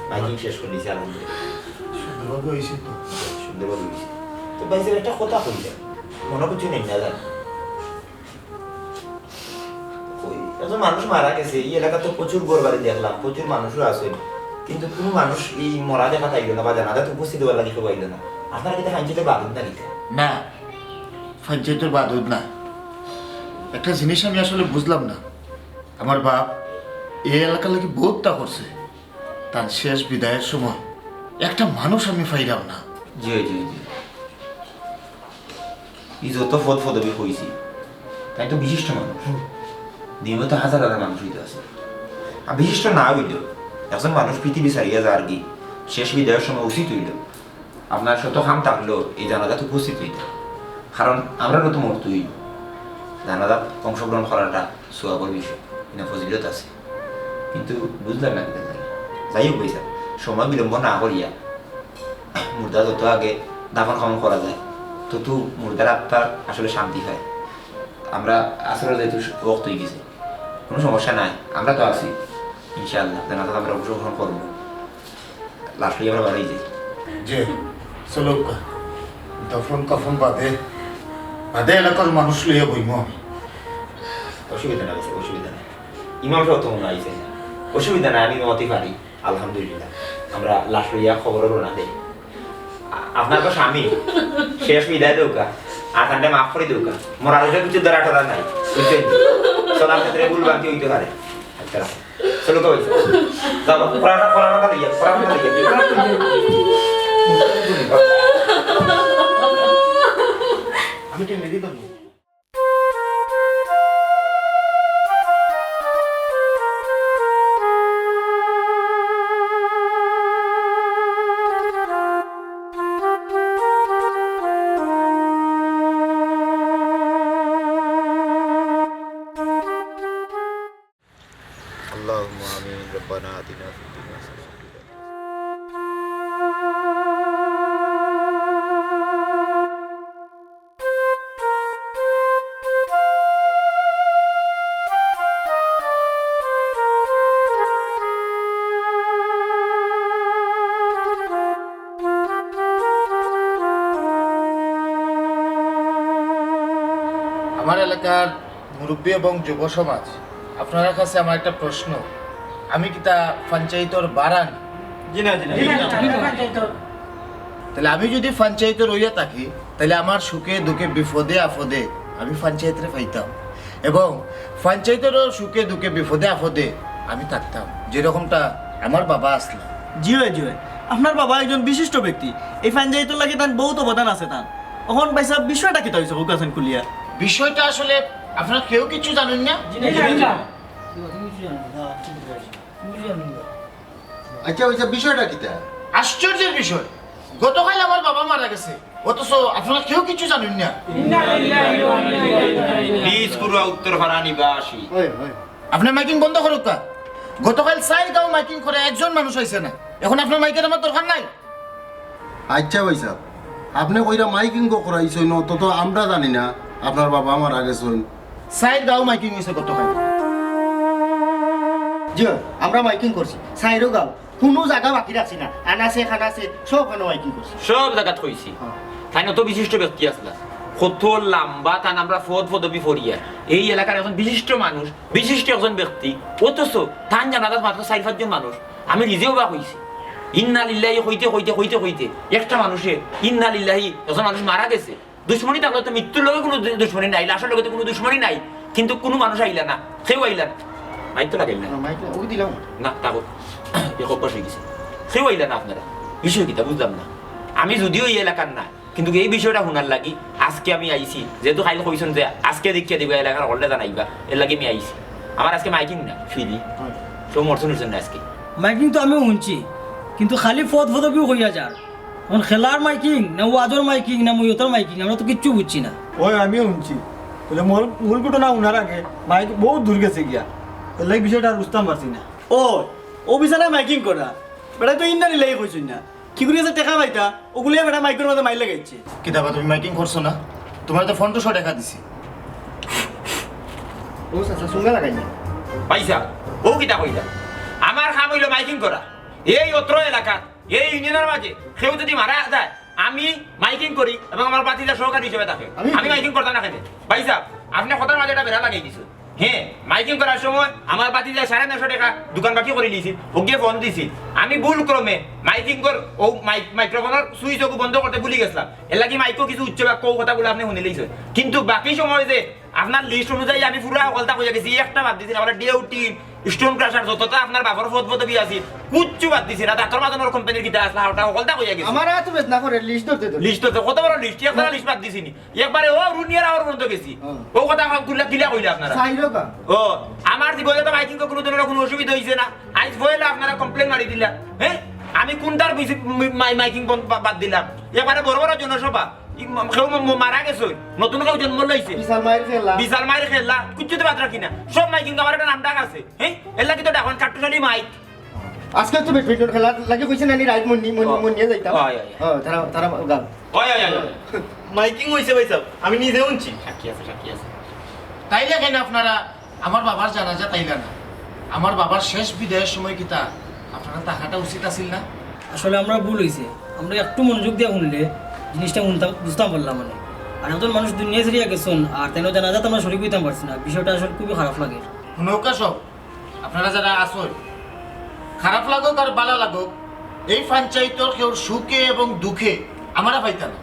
মাইকিং শেষ করে দিছে, আলহামদুলিল্লাহ। সুন্দরভাবে হয়েছে তো। সুন্দরভাবে হয়েছে। তো ভাই সাহেব, একটা কথা কইলাম, মনে করছো নেই না জানি। ওই, এত মানুষ মারা গেছে, এই এলাকা তো প্রচুর ঘর বাড়ি দেখলাম, প্রচুর মানুষও আছে, কিন্তু কোনো মানুষ এই মরা দেখা পাইল না বা জানাজাত উপস্থিত হওয়ার লাগি কেউ পাইল না। আপনারা কিতা পঞ্চায়েতর বাদুদ না কিতা? না, পঞ্চায়েতর বাদুদ না। একটা জিনিস আমি আসলে বুঝলাম না। আমার বাপ এই এলাকার লাগি বহুতটা করছে, তার শেষ বিদায়ের সময় একটা মানুষ আমি পাইলাম না। জি, জি, জি। এই যত পদ পদবি কইছি, তাই তো বিশিষ্ট মানুষ। হুম। নিয়মিত হাজার হাজার মানুষ হইতে আছে। আর বিশিষ্ট না হইলেও, একজন মানুষ পৃথিবী ছাড়িয়া যার কি, শেষ বিদায়ের সময় উচিত হইল আপনার শত কাম থাকলেও এই জানাজাত উপস্থিত হইতে। কারণ আমরারও তো মরতে হইব। জানাজাত অংশগ্রহণ করাটা সওয়াবর বিষয়, এনে ফজিলত আছে। কিন্তু বুঝলাম না কিতা জানি। যাই হোক ভাই সাহেব, সময় বিলম্ব না করিয়া মুর্দা যত আগে দাফন কাফন করা যায়, তত মুর্দার আত্মার আসলে শান্তি পায়। আমরা আসলে যেহেতু ওয়াক্ত হয়ে গেছে, কোনো সমস্যা নাই, আমরা তো আছি ইনশাআল্লাহ। জানাজাত আমরা অংশগ্রহণ করবো, লাশ লইয়া আমরা বাড়ি যাই। যে, চলো, দাফন কাফন বাদে, বাদে এলাকার মানুষ লইয়া বইমু আমি। অসুবিধা নাই, অসুবিধা নাই। ইমাম সাহেব তো মনে হয় আইছেন। অসুবিধা নাই, আমি ইমামতি পারি। আলহামদুলিল্লাহ। আমরা লাশ লইয়া কবরো রওনা দেই। আ-, আপনার তো স্বামী, শেষ বিদায় দেউক্কা, আর তানরে মাফ করি দেউক্কা। মরার উপরে কিছু ধরা টরা নাই, বুঝছেন? চলার ক্ষেত্রে ভুল ভ্রান্তি হইতে পারে। আচ্ছা, চলো তো, যাও, পড়াটা, পড়াটা লইয়া, পড়াটা লইয়া। আমি তো মেরি ধরবো। আমার এলাকার মুরব্বী এবং যুব সমাজ, আপনারার কাছে আমার একটা প্রশ্ন, আমি কিতা পঞ্চায়েতর বারানি? জি না, জি না। তাইলে আমি যুদি পঞ্চায়েতর অইয়া থাকি, তাইলে আমার সুখে দুঃখে বিপদে আপদে আমি পঞ্চায়েতরে পাইতাম এবং পঞ্চায়েতরও সুখে দুঃখে বিপদে আপদে আমি থাকতাম, যেরকমটা আমার বাবা আছলা। জি অয়, জি অয়। আপনার বাবা একজন বিশিষ্ট ব্যক্তি, এই পঞ্চায়েতর লাগি তান বউত অবদান আছে তান। অখন ভাইসাব, বিষয়টা কিতা অইছে, কউক্কা চাইন খুলিয়া। বিষয়টা আসলে আপনারা কেউ কিচ্ছু জানইন না? জি না, জি না। আচ্ছা, অইছে, বিষয়টা কিতা? আশ্চর্যের বিষয়, গতকাল আমার বাবা মারা গেছে, অথচ আপনারা কেউ কিচ্ছু জানইন না। প্লিজ, পুরা উত্তরপাড়া নিবাসী। অয়, অয়। আপনে মাইকিং বন্ধ করউক্কা। গতকাল চাইর গাঁও মাইকিং করে একজন মানুষ আইছে না। অখন আপনার মাইকের আমার দরকার নাই। আচ্ছা ভাইসাব, আপনে কইরা মাইকিং করাইছইন, অত তো আমরা জানি না আপনার বাবা মারা গেছইন। চাইর গাঁও মাইকিং অইছে গতকাল। জি অয়, আমরা মাইকিং করছি, চাইরো গাঁও, কুনু জাগা বাকি রাখছি না, আনাচে কানাচে সব খানো মাইকিং করছি। সব জাগাত কইছি। হ্যাঁ। তাইন অত বিশিষ্ট ব্যক্তি আছলা, কত লাম্বা তান আমরা পদ পদবি পড়িয়া, এই এলাকার একজন বিশিষ্ট মানুষ, বিশিষ্ট একজন ব্যক্তি, অথচ তান জানাজাত মাত্র চাইর পাঁচজন মানুষ। আমি নিজেও বা কইছি, ইন্না লিল্লাহি কইতে কইতে কইতে কইতে একটা মানুষে ইন্না লিল্লাহি, একজন মানুষ মারা গেছে, দুশমনি থাকলে তো মৃত্যুর লগে কুনু দু-, দুশমনি নাই, লাশর লগে তো কুনু দুশমনি নাই, কিন্তু কুনু মানুষ আইলা না, কেউ আইলা না। মাইক তো লাগাইল না। না, মাইক না, ওই দিলাম। না, থাকো। এক অভ্যাস অই গেছে। কেউ আইলা না আপনারা। বিষয় কিতা বুঝলাম না। আমি যদিও এই এলাকার না, কিন্তু এই বিষয়টা হুনার লাগি আজকে আমি আইছি। যেহেতু কাইল কইছইন যে আজকে দেখিয়া দিবা, এলাকার হকলরে জানাইবা, এর লাগি আমি আইছি। আমার আজকে মাইকিং না, ফ্রি। হ্যাঁ। কেউ মরছইন অইছইন না আজকে। মাইকিং তো আমিও হুনছি, কিন্তু খালি পদ পদবিও কইয়া যার। অখন খেলার মাইকিং, না ওয়াজর মাইকিং, না মইয়তর মাইকিং, আমরা তো কিচ্ছু বুঝছি না। অয়, আমিও হুনছি। বলে মূল, মূল ঘটনা হুনার আগে মাইক বউত দূর গেছে গিয়া। এর লাগি বিষয়টা আর বুঝতাম পারছি না। অয়, অউ বিছানায় মাইকিং করা। বেটায় তো ইন্না লিল্লাহি কইছইন না। কিগুর গেছে টেকা পাইতা, অগুলায় বেটায় মাইকর মাঝে মাইর লাগাইছে। কিতা বা তুমি মাইকিং করছো না? তুমারে তো পনরোশো টেকা দিছি। ও চাচা, চুঙ্গা লাগাই না। ভাইসাব, অউ কিতা কইলা? আমার কাম অইলো মাইকিং করা। এই অত্র এলাকাত এই ইউনিয়নর মাঝে কেউ যুদি মারা যায়, আমি মাইকিং করি এবং আমার ভাতিজা সহকারী হিসাবে থাকে। আমি আমি মাইকিং করতাম না কেনে? ভাইসাব, আপনে কথার মাঝে একটা বেড়া লাগাই দিছইন। হ্যাঁ, মাইকিং করার সময় আমার ভাতিজায় সাড়ে নয়শো টেকা দোকান বাকি করিলিছিল, অগুয়ে ফোন দিছিল। আমি ভুল ক্রমে মাইকিং কর-, অউ মাইক-, মাইক্রোফোনর সুইচ অগু বন্ধ করতে ভুলি গেছলাম। এর লাগি মাইকো কিছু উচ্চ বাক্য, অউ কথাগুলা আপনে হুনিলিছইন। কিন্তু বাকি সময় যে আপনার লিস্ট অনুযায়ী আমি পুরা হকলতা কইয়া গেছি, একটা বাদ দিছি না। ডিউটি, স্টোন ক্রাশার, যততা আপনার বাপর পদ পদবি আছিল, কুচ্ছু বাদ দিছি না। দাঁতর মাদনর কোম্পানির কিতা আছলা, ওটা হকলতা কইয়া গেছি। আমার আতো বেদনা করে লিস্ট ধরতে ধরতে। লিস্ট ধরতে, কত বড় লিস্ট, একটা লিস্ট বাদ দিছি নি। একবারে অউ রুনিয়ার আওয়ার পর্যন্ত গেছি। হ্যাঁ। অউ কথা কিলা, কিলা কইলা আপনারা? চাইরো কা? ও, আমার জীবনে তো মাইকিং কুনু ধরনের কুনু অসুবিধা অইছে না। আইজ পয়লা আপনারা কমপ্লেন মারি দিলা। হ্যাঁ? আমি কুনটার বুঝি-, মি-, মাই-, মাইকিং বন্ধ বা-, বাদ দিলাম? একবারে বড় বড় জনসভা। ই ম-, কেউ ম-, ম-, মারা গেছে, নতুন কেউ জন্ম লইছে। বিশাল মাইর খেলা। বিশাল মাইর খেলা, কিচ্ছু তো বাদ রাখি না। সব মাইকিং আমার একটা নাম ডাক আছে। হ্যাঁ? এর লাগি তো ডাকন কাট্টুশালী মাইক। আজকে তো ব্যাডমিন্টন খেলার লাগি কইছে না নি, রাইট মন নি-, মন নি-, ও। মন নিয়ে যাইতাম। অয়, অয়, অয়। হ্যাঁ, তারা, তারা গান। অয়, অয়, অয়, অয়। মাইকিং অইছে ভাইসাব, আমি নিজে হুনছি। সাক্ষী আছে, সাক্ষী আছে। তাইলে কেনে আপনারা আমার বাবার জানাজাত আইলা না? আমার বাবার শেষ বিদায়ের সময় কিতা আপনারা থাকাটা উচিত আছিল না? আসলে আমরার ভুল অইছে, আমরা একটু মনোযোগ দিয়া হুনলে জিনিসটা হুনতাম, বুঝতাম পারলাম মানে। আর একজন মানুষ দুনিয়া ছাড়িয়া গেছইন, আর তাইনর জানাজাত আমরা শরিক অইতাম পারছি না, বিষয়টা আসলে খুবই খারাপ লাগে। হুনউক্কা সব, আপনারা যারা আছইন, খারাপ লাগউক আর ভালা লাগউক, এই পঞ্চায়েতর কেউর সুখে এবং দুঃখে আমারে পাইতা না।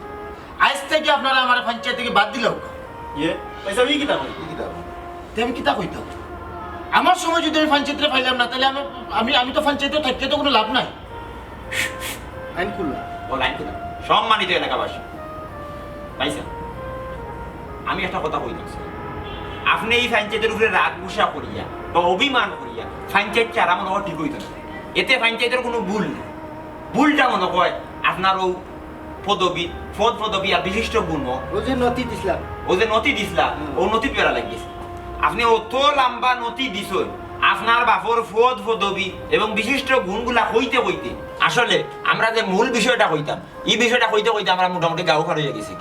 আইজ থাকি আপনারা আমারে পঞ্চায়েত থাকি বাদ দিলাউক্কা। ইয়ে, ভাইসাব, ই কিতা কইন? ই কিতা কইন? তে আমি কিতা কইতাম? আমার সময় যুদি আমি পঞ্চায়েতরে পাইলাম না, তাইলে আমি, আমি, আমি তো পঞ্চায়েতো থাকিয়া তো কুনু লাভ নাই। আইন খুললা। ও লাইন খুললা। সম্মানিত এলাকাবাসী, ভাইসাব, আমি একটা কথা কইতাম চাই। আপনে ই পঞ্চায়েতর উপরে রাগ গুসা করিয়া বা অভিমান করিয়া পঞ্চায়েত ছাড়া মনে অয় ঠিক অইতো না। এতে পঞ্চায়েতর কুনু ভুল নাই। ভুলটা মনে অয় আপনার অউ পদবী, পদ পদবী আর বিশিষ্ট গুণ। অউ যে নথি দিছলা। অউ যে নথি দিছলা, হুম। অউ নথিত বেড়া লাগিছে। আপনে অত লাম্বা নথি দিছইন, আপনার বাপর পদ পদবী এবং বিশিষ্ট গুণগুলা কইতে কইতে আসলে আমরা যে মূল বিষয়টা কইতাম, এই বিষয়টা কইতে কইতে আমরা মোটামুটি গাউ পার অইয়া গেছি।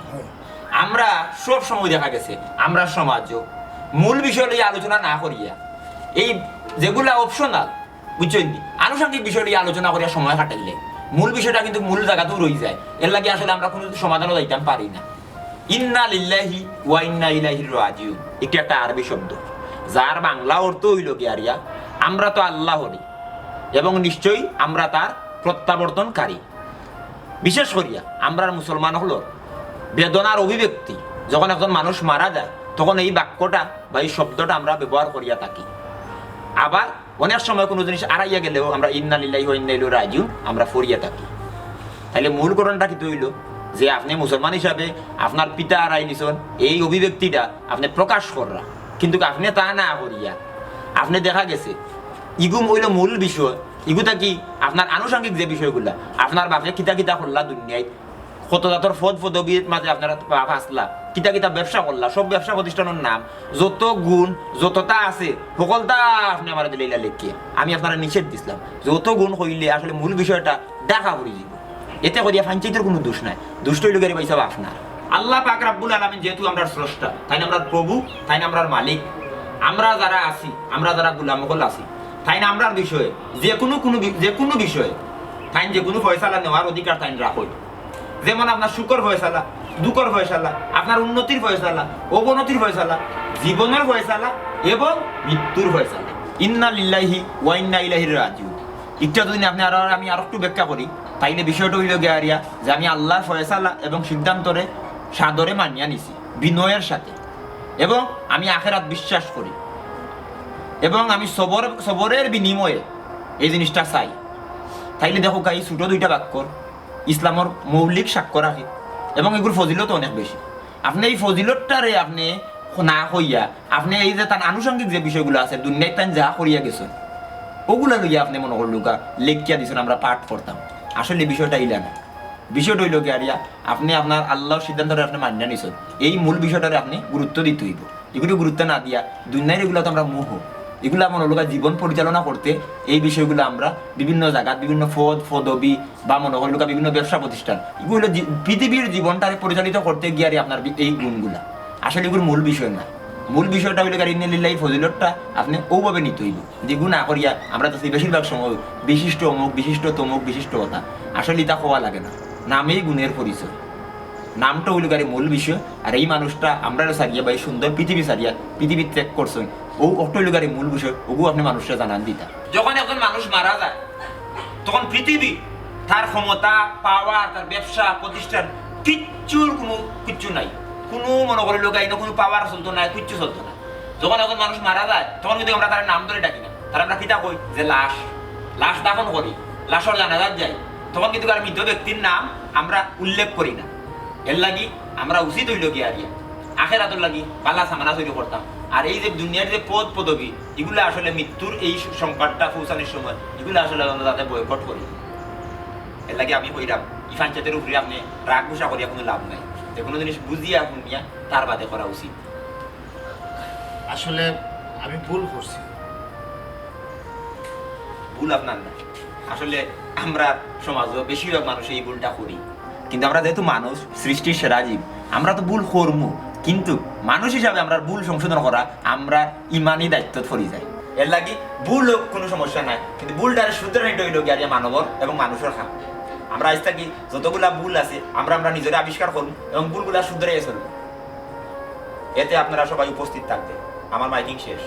আমরা সব সময় দেখা গেছে আমরা সমাজও মূল বিষয় লইয়া আলোচনা না করিয়া এই যেগুলা অপশনাল, বুঝছইন নি, আনুষঙ্গিক বিষয় লইয়া আলোচনা করিয়া সময় কাটাইলে মূল বিষয়টা কিন্তু মূল জাগাতেউ রই যায়। এর লাগি আসলে আমরা কোনো সমাধানও যাইতাম পারি না। ইন্না লিল্লাহি ওয়া ইন্না ইলাইহি রাজিউন একটি একটা আরবি শব্দ, যার বাংলা অর্থ অইল গিয়ারিয়া, আমরা তো আল্লাহরই এবং নিশ্চয়ই আমরা তার প্রত্যাবর্তনকারী। বিশেষ করিয়া আমরার মুসলমান অকলর বেদনার অভিব্যক্তি, যখন একজন মানুষ মারা যায়, তখন এই বাক্যটা বা এই শব্দটা আমরা ব্যবহার করিয়া থাকি। আবার অনেক সময় কোনো জিনিস আড়াইয়া গেলেও আমরা ইন্না লিল্লাহি ওয়া ইন্না ইলাইহি রাজিউন আমরা পড়িয়া থাকি। তাইলে মূল ঘটনাটা কিন্তু অইল যে আপনি মুসলমান হিসাবে আপনার পিতা হারাই নিছইন, এই অভিব্যক্তিটা আপনি প্রকাশ কররা, কিন্তু আপনি তা না করিয়া আপনি দেখা গেছে ইগু অইল মূল বিষয়। ইগু থাকি আপনার আনুষঙ্গিক যে বিষয়গুলা, আপনার বাপে কিতা কিতা করলা দুনিয়াত, কত জাতর পদ পদবীর মাঝে আপনারা পা-, ফাঁসলা, কিতা কিতা ব্যবসা করলা, সব ব্যবসা প্রতিষ্ঠানের নাম, যত গুণ, যতটা আছে, সকলটা আপনি আমার দিলে ইলা লেখিয়া। আমি আপনারা নিষেধ দিছিলাম, যত গুণ কইলে আসলে মূল বিষয়টা ঢাকা পড়ি যাব। এতে করিয়া পঞ্চায়েতের কোনো দোষ নাই, দুষ্ট অইল গেলে পাইছাব আপনার। আল্লাহ পাক রাব্বুল আলামিন যেহেতু আমরার স্রষ্টা, তাইন আমরার প্রভু, তাইন আমরার মালিক। আমরা যারা আছি, আমরা যারা গুলাম অকল আছি, তাইন আমরার বিষয়ে যে কোনো কোনো বি-, যে কোনো বিষয়ে তাইন যে কোনো ফয়সালা নেওয়ার অধিকার তাইন রাখইন। যেমন আপনার সুখর ফয়সালা, দুঃখর ফয়সালা, আপনার উন্নতির ফয়সালা, অবনতির ফয়সালা, জীবনের ফয়সালা এবং মৃত্যুর ফয়সালা। ইন্না লিল্লাহি ওয়া ইন্না ইলাইহি রাজিউন। ইটা যদি আপনি আর, আর আমি আর একটু ব্যাখ্যা করি, তাইলে বিষয়টা অইল গিয়ারিয়া যে আমি আল্লাহর ফয়সালা এবং সিদ্ধান্তরে সাদরে মানিয়া নিছি বিনয়ের সাথে, এবং আমি আখেরাত বিশ্বাস করি, এবং আমি সবর, সবরের বিনিময়ে এই জিনিসটা চাই। তাইলে দেখো, এই ছোট দুইটা বাক্যর ইসলামর মৌলিক সাক্ষ্য রাখে, এবং এগুর ফজিলত অনেক বেশি। আপনি এই ফজিলতটারে আপনি না কইয়া, আপনি এই যে তান আনুষঙ্গিক যে বিষয়গুলো আছে, দুনিয়াত তান যা করিয়া গেছেন, ওগুলা লইয়া আপনি মনে করলুকা লেখিয়া দিছেন, আমরা পাঠ করতাম। আসলে বিষয়টা ইলা না। বিষয়টা অইল গিয়ারিয়া, আপনি আপনার আল্লাহর সিদ্ধান্তরে আপনি মানিয়া নিছেন, এই মূল বিষয়টারে আপনি গুরুত্ব দিতে অইব। এগুলো গুরুত্ব না দিয়া দুনিয়ার এগুলা তো আমরা মোহ, এগুলা মনে করলুকা জীবন পরিচালনা করতে এই বিষয়গুলো আমরা বিভিন্ন জায়গাত বিভিন্ন পদ পদবি বা মনে করলুকা বিভিন্ন ব্যবসা প্রতিষ্ঠান, এগুলো জি-, পৃথিবীর জীবনটারে পরিচালিত করতে গিয়ারি আপনার বি-, এই গুণগুলা। আসলে এগুলো মূল বিষয় না। মূল বিষয়টা অইল গিয়ারি ইন্না লিল্লাহি ফজিলতটা আপনি ওভাবে নিতে অইব। যেগুলো না করিয়া আমরা তো সেই বেশিরভাগ সময় বিশিষ্ট অমুক, বিশিষ্ট তমুক, বিশিষ্ট কথা, আসলে ইতা কওয়া লাগে না। নামেই গুণের পরিচয়। নামটা অইল গিয়ারি মূল বিষয়। আর এই মানুষটা আমরারে ছাড়িয়া বা এই সুন্দর পৃথিবী ছাড়িয়া পৃথিবী ত্যাগ করছেন, ও অর্থ অইল গিয়ারি মূল বিষয়, ওগু আপনি মানুষরে জানান দিতা। যখন একজন মানুষ মারা যায়, তখন পৃথিবী, তার ক্ষমতা, পাওয়ার, তার ব্যবসা প্রতিষ্ঠান, কিচ্ছুর কোনো কিচ্ছু নাই। কোনো মনে করলুকা ইনো কোনো পাওয়ার চলতো না, কিচ্ছু চলতো না। যখন একজন মানুষ মারা যায়, তখন কিন্তু আমরা তার নাম ধরে ডাকি না, তার আমরা কিতা কই যে লাশ। লাশ দাফন করি, লাশর জানাজাত যাই, তখন কিন্তু আর মৃত ব্যক্তির নাম আমরা উল্লেখ করি না। এর লাগি আমরা উচিত অইল গিয়ারিয়া আখেরাতর লাগি বালা সামানা তৈরি করতাম। আর এই যে দুনিয়ার যে পদ পদবি, এগুলা আসলে মৃত্যুর এই সংবাদটা পৌঁছানোর সময়, এগুলা আসলে আমরা যাতে বয়কট করি। এর লাগি আমি কইরাম, এই পঞ্চায়েতের উপরে আপনি রাগ গুসা করিয়া কোনো লাভ নাই। যে কোনো জিনিস বুঝিয়া শুনিয়া তার বাদে করা উচিত। আসলে আমি ভুল করছি। ভুল আপনার না, আসলে আমরা সমাজও বেশিরভাগ মানুষ এই ভুলটা করি। কিন্তু আমরা যেহেতু মানুষ, সৃষ্টির সেরা জীব, আমরা তো ভুল করমু, কিন্তু মানুষ হিসাবে আমরা ভুল সংশোধন করা আমরা ইমানি দায়িত্ব পড়ি যায়। এর লাগি ভুল হোক, কোনো সমস্যা নাই, কিন্তু ভুলটারে শুধরে নিতে অইল গিয়ারিয়া মানবর এবং মানুষের কাম। আমরা আজ থাকি যতগুলা ভুল আছে, আমরা, আমরা নিজেরা আবিষ্কার করমু এবং ভুলগুলা শুধরে চলমু। এতে আপনারা সবাই উপস্থিত থাকবেন। আমার মাইকিং শেষ।